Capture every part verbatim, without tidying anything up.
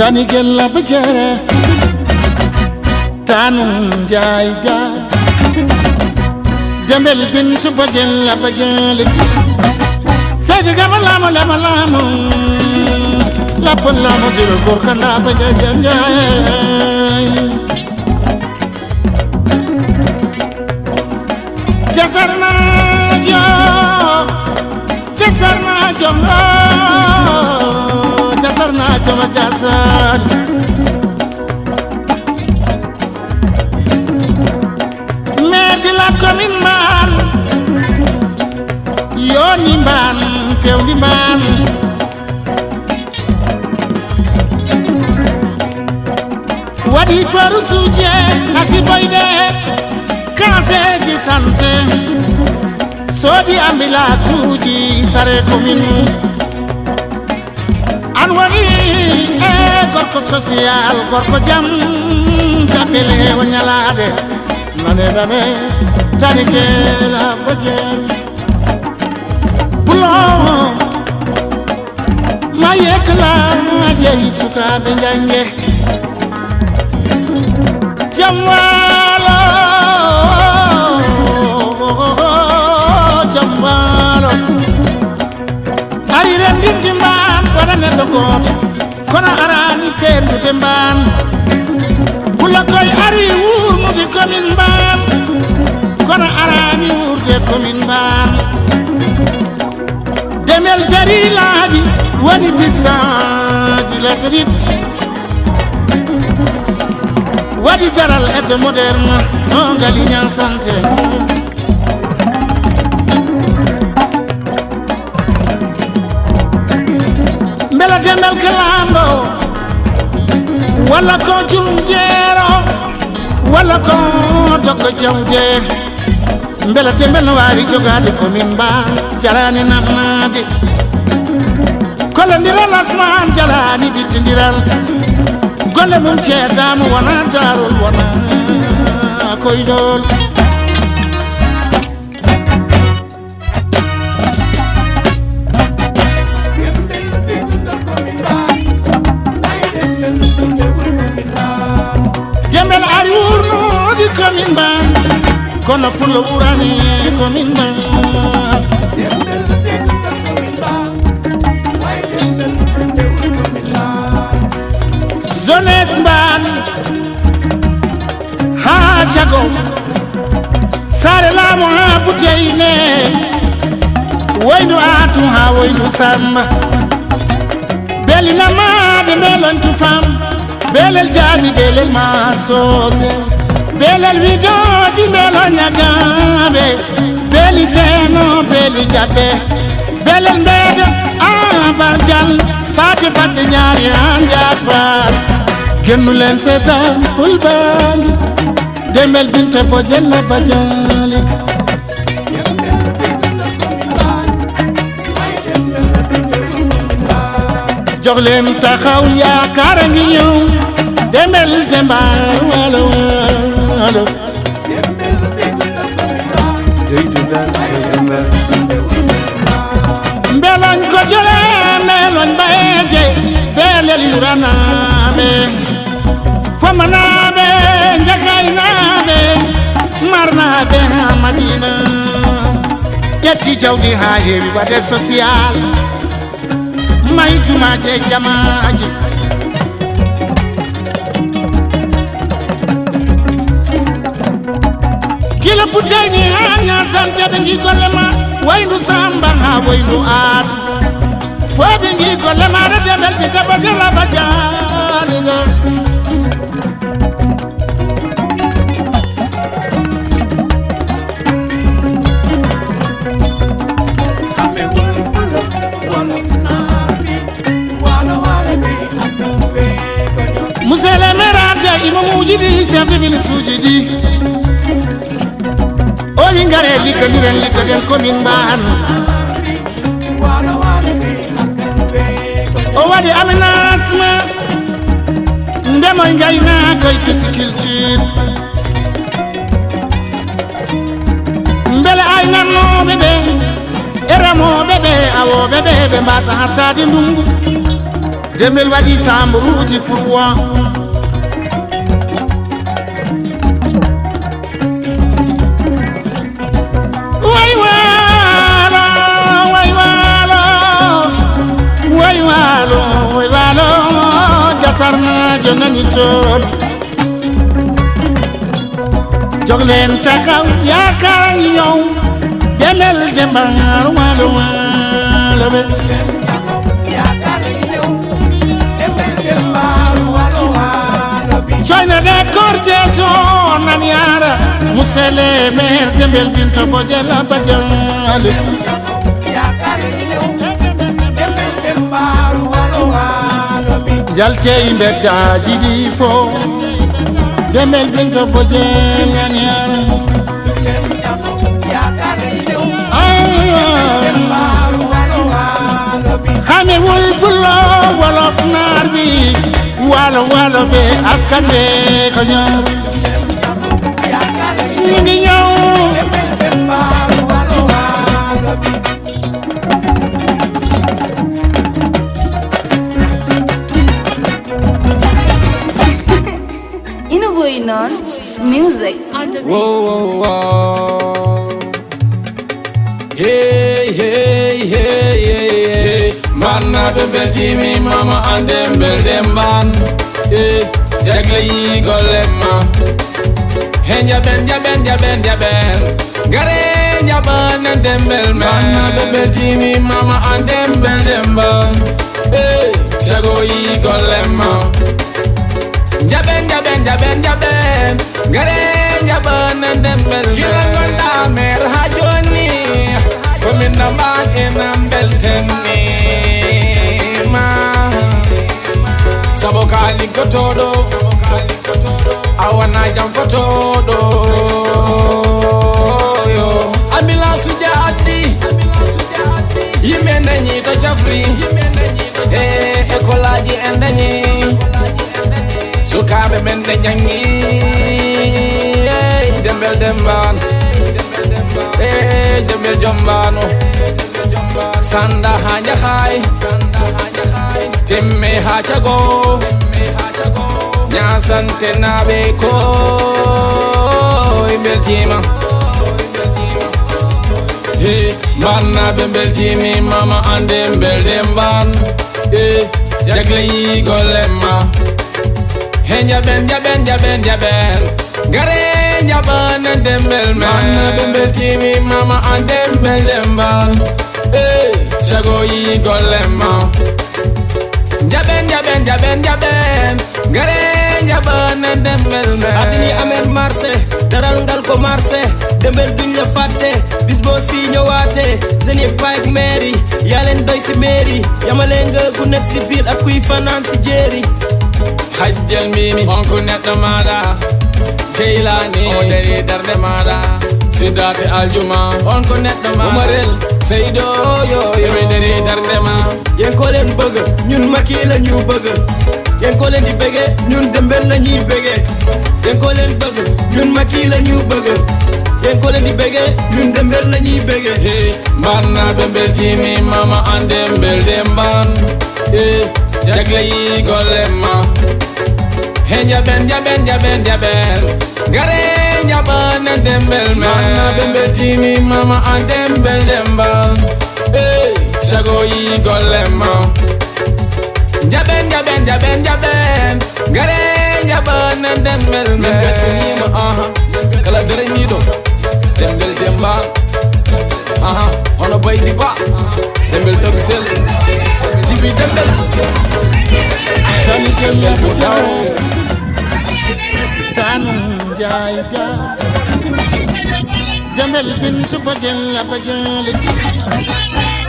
Ani gella bajere, tanum jayda. Dembel bintu bajella bajele. Seydi gama lamo lama lamo. Lapon lamo diro gorka na bajajanjay. Jasarna jo. Jasarna jom, oh, jasarna jom, jasar. Maire de la commune Mbane, yoni Mbane, fewndi Mbane. Waɗi forsuuje, asiboyde, kaseeji sante, soodi ambilaasuuji, sare commune. An woni e gorko social, gorko jam, tappele o ñalaade. Nane, nane, tani kela bojel. Bulo, ma yekla jewi sukaaɓe njange. Jam waalo, jam waalo. Ari renndinde Mbane, waɗa neɗɗo gooto, kono araani seerndude Mbane. Pulakoy ari wuurnude commune Mbane, kono araani wuurde commune Mbane. Demel feri laabi, woni pistaaji latrit. Waɗi daral aide moderne, no ngaliña santé. Mbela Demel ko laamɗo, walla ko jurumteero, walla ko dokko jawde? Mbela Demel no waawi jogaade commune Mbane, jaraani namnaade. Kollondiral Asmaan jaraani ɓittindiral. Golle mum ceedaama, wona daarol, wona koydol. Demel ari wuurnude commune Mbane, kono pullo wuurani commune Mbane. Jeunesse Mbane haa cago. Saare laamu haa Buteyne, woynu Aatu haa woynu Samba. Beeli namaade mbeelon tufam, beelel jaabi, beelel maa soose, beelel widooji, mbeelon ñagaaɓe, beeli seeno, beeli jaɓɓe, beelel mbeedo, aa barjal, pate pate ñaari haa njaafar. Gennulen seetaan pulbaali. Demel Binta Bojella Bajali. Jox leen taxaw yaakaar a ngi ñëw. Demel Demba Waalo Waalo. Dey dundal, dey dundal. Mbeloñ ko jole, mbeloñ bayeje, belel yuranaaɓe. Fomanaaɓe, Njagaynaaɓe, Marnaaɓe haa Madina. Ƴetti jawdi haa heewi, waɗe social. Mahi jumaaji e jamaaji. Gila Buteyni haa Ñaasante ɓe nji golle ma, wayndu Samba haa wayndu Aatu. Fof ɓe nji golle ma, Demel Binta Bojella Bajali ɗo. Monsieur le maire addi e imamuuji ɗi, chef de village uji ɗi. O wi ngare liggondiren, liggoɗen commune Mbane. O waɗi aménagement, ndemo e ngaynaaka e pisciculture. Mbele aynannooɓe ɓe, e remooɓe ɓe, awooɓe ɓe, ɓe mbaasa hattaade ndunngu. Dembel waɗi samburuuji furwa. Way waalo, way waalo, way waalo, way waalo, jasarnaajo nani toon. Jogleen taxaw, yaakaar yow, demel jembaar, waalo, waalo be. China de Cortezo, Naniara, Musele, Mer, Dembel, Binto, Bojela, Bajale. Njaltee e mbeddaaji ɗi fof, Dembel, Binto, Bojel, Naniara. Hami wul pullo wolof naar bi, waalo, waalo be askan be ko ñor. Ñu ngi ñëw. Ina woyi noon music. Whoa, whoa, whoa. Hey, hey, hey, hey, hey. Mbannaɓe beltimi mama ande mbelde mban. Eh, jagle yi golle ma. He jaɓen, jaɓen, jaɓen, jaɓen. Gare jaɓanen dembel men. Mbannaɓe beltimi mama ande mbelde mban. Eh, shago yi golle ma. Jaɓen, jaɓen, jaɓen, jaɓen. Gare jaɓanen dembel men. Gila gonɗa mer ha joni. Ko min ɗam ɓan enam beltenni ma. Sabo ka liggotoɗo. A wona jam fotoɗo. Yo. Ambulance uji addi. Yimɓe dañi to cafri. E école aji en dañi. Sukaaɓe men ɓe janngi. Ey, Dembel Demban. Ey, Dembel Jombano. Sanda ha Jaxaay. Timme ha Cago. Ñaasante naaɓe ko e beltima. He, mbannaɓe beltimi mama ande mbelde mban. E, jagle yi golle ma. He, jaɓen, jaɓen, jaɓen, jaɓen. Gare jaɓanen dembel men. Mbannaɓe beltimi mama ande mbelde mban. E, shago yi golle ma. Jaɓen, jaɓen, jaɓen, jaɓen. Gare jaɓanen dembel men. Adini amen marché, daral ngal ko marché. Dembel duñ la fàtte, bis boo fii ñëwaate. Zénith Park mairie, yaa leen doy si mairie. Yamale nga ku nekk si ville ak kuy fanaan si jéeri. Hajjal mbimi on ko neɗɗo maɗa. Jeylani o dari darde maɗa. Siddate aljuma on ko neɗɗo maɗa. Umarel Seydo yo yo dari darde ma. Yéen koo leen bëgg, ñun Macky la ñu bëgg. Yéen koo leen di bëggee, ñun Dembel la ñuy bëggee. Yéen koo leen bëgg, ñun Macky la ñu bëgg. Yéen koo leen di bëggee, ñun Dembel la ñuy bëggee. He, mbannaɓe beltimi mama ande mbelde mban. E, jagle yi golle ma. He, jaɓen, jaɓen, jaɓen, jaɓen. Gare jaɓanen dembel men. Mbannaɓe beltimi mama ande mbelde mban. E, shago yi golle ma. Jaɓen, jaɓen, jaɓen, jaɓen. Gare jaɓanen dembel men. Min beltinima, aha. Kala daraniɗo dembel demba. Aha, hono Baydi Ba. Dembel Togsel. Jibi dembel. Dembel Budawo. Tanum jayda. Dembel Bintu Bojel la Bojel.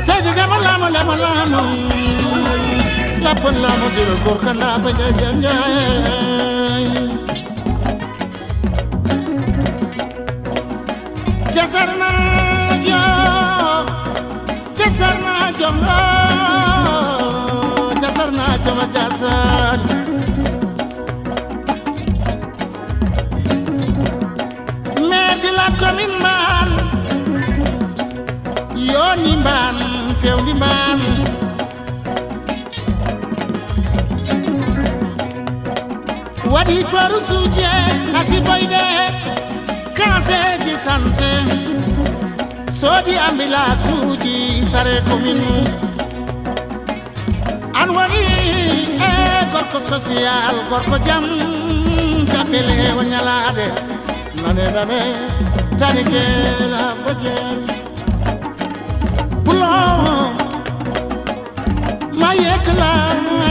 Seydi Gama Lamo Lamo Lamo. Lapon Lamo Jiro Gorka la Bojel. Jasarnaajo, jasarnaajo, jasarnaajo ma jasar. Maire de la commune mban, yoni mban, fewndi mban. Waɗi forusuuje asiboyde, kaseeji sante, soodi ambilaasuuji, sare komin. An woni e gorko sosiyal, gorko jam, tabbele o ñalaade. Nane, nane, tani ke la bojel. Bulo, maye kala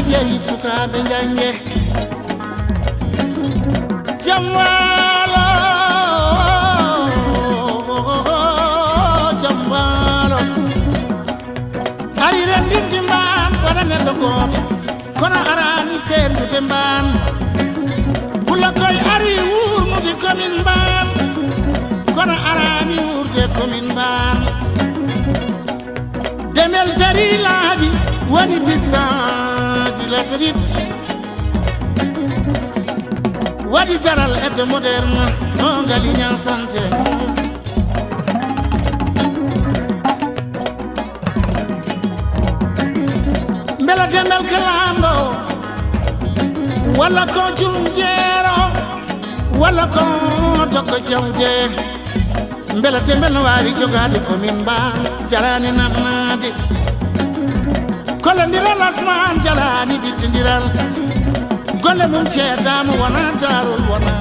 jeyi sukaaɓe njange. Jam waalo, jam waalo. Ari renndinde mbaan, waɗa neɗɗo gooto, kono araani seerndude mbaan. Pulakoy ari wuurnude komin mbaan, kono araani wuurde komin mbaan. Demel feri laabi woni pistaaji latrit. Waɗi daral aide moderne, no ngali ñaasante. Mbela demel ka laamɗo, walla ko jurum jeero, walla ko dokko jawde. Mbela demel no waawi jogaade komin mbaan, jaraani namnaade. Kollondiral asmaan jaraani ɓittindiral. Golle mum ceedaama, wona daarol, wona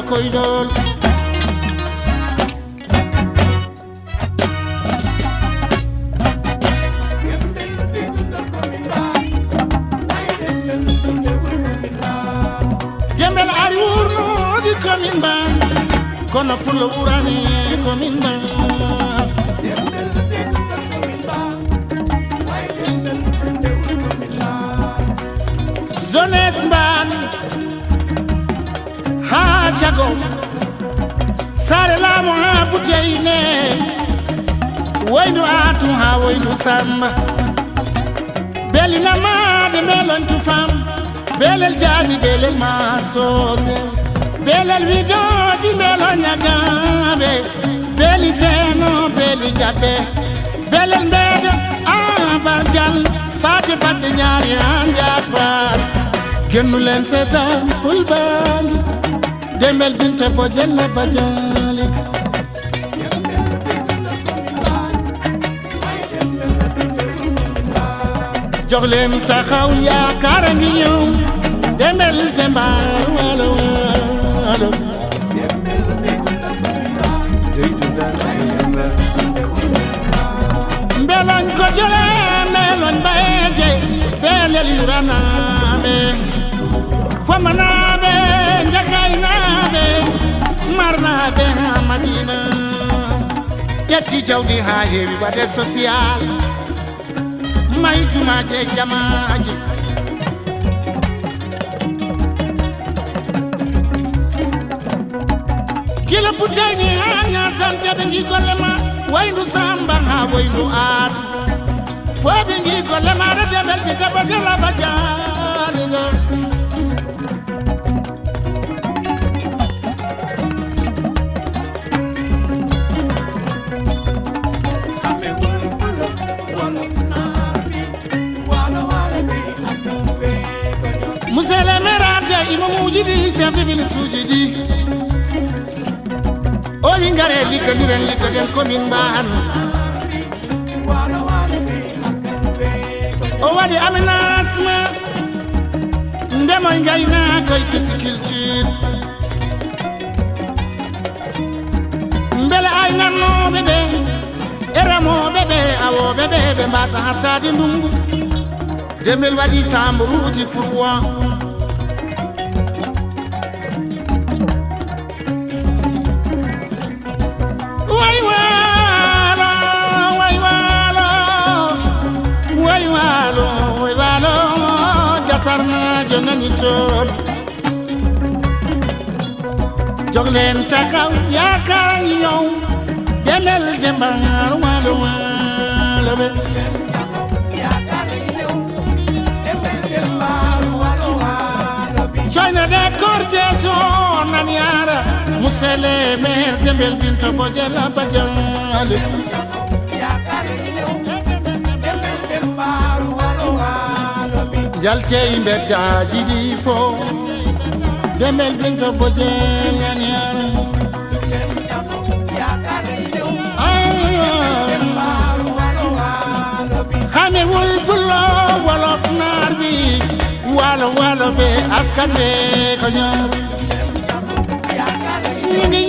koydol. Demel ari wuurnude komin mbaan, kono pullo ɓurani komin mbaan. Jeunesse mbaan haa cago, saare laamu haa buteyne, woynu aatu haa woynu samba. Beeli namaade, mbeelon tufam, beelel jaabi, beelel maa soose, beelel widooji, mbeelon ñagaaɓe, beeli seeno, beeli jaɓɓe, beelel mbeedo, aa barjal, pate pate ñaari haa njaafal. Gennulen seetaan pulbaali, demel binta bojella bajalik. Jox leen taxaw yaakaar a ngi ñëw, demel demba walo walo. Dey dundal, dey dundal. Mbeloñ ko jole, mbeloñ bayeje, belel yuranaaɓe. Fomanaaɓe, Njakaynaaɓe, Marnaaɓe haa Madina. Ƴetti jawdi haa heewi waɗe social. Mahi jumaaji e jamaaji. Gila Buteyni haa Ñaasante ɓe njii golle ma, wayndu Samba haa wayndu Aatu. Fof ɓe njii golle ma, rede belɓe taba jala bajaani ɗo. Monsieur le maire adda imamuuji ɗi, chef de village uji ɗi. O wi ngare liggondiren, liggoden commune Mbaan. O waɗi aménagement, ndemo e ngaynaaka e pisciculture. Mbele aynannooɓe ɓe e remooɓe ɓe, awooɓe ɓe, ɓe mbaasa hartaade ndunngu. Demel waɗi saamburuuji furwa. Way waalo, way waalo, way waalo, way waalo, jasarnaajo nani toon. Jóg leen taxaw, yaakaar yow, demel jëmbaar, waalo, waalo be. Join the courtesy on Naniara, Musele, maire Dembel Binto Bojela Bajale. Njalte e mbeddaaji ɗi fof. Demel Binta Bojel Naniar. Xamewul pulo wolof naar bi, walo walo be askan be ko ñor. Ñu ngi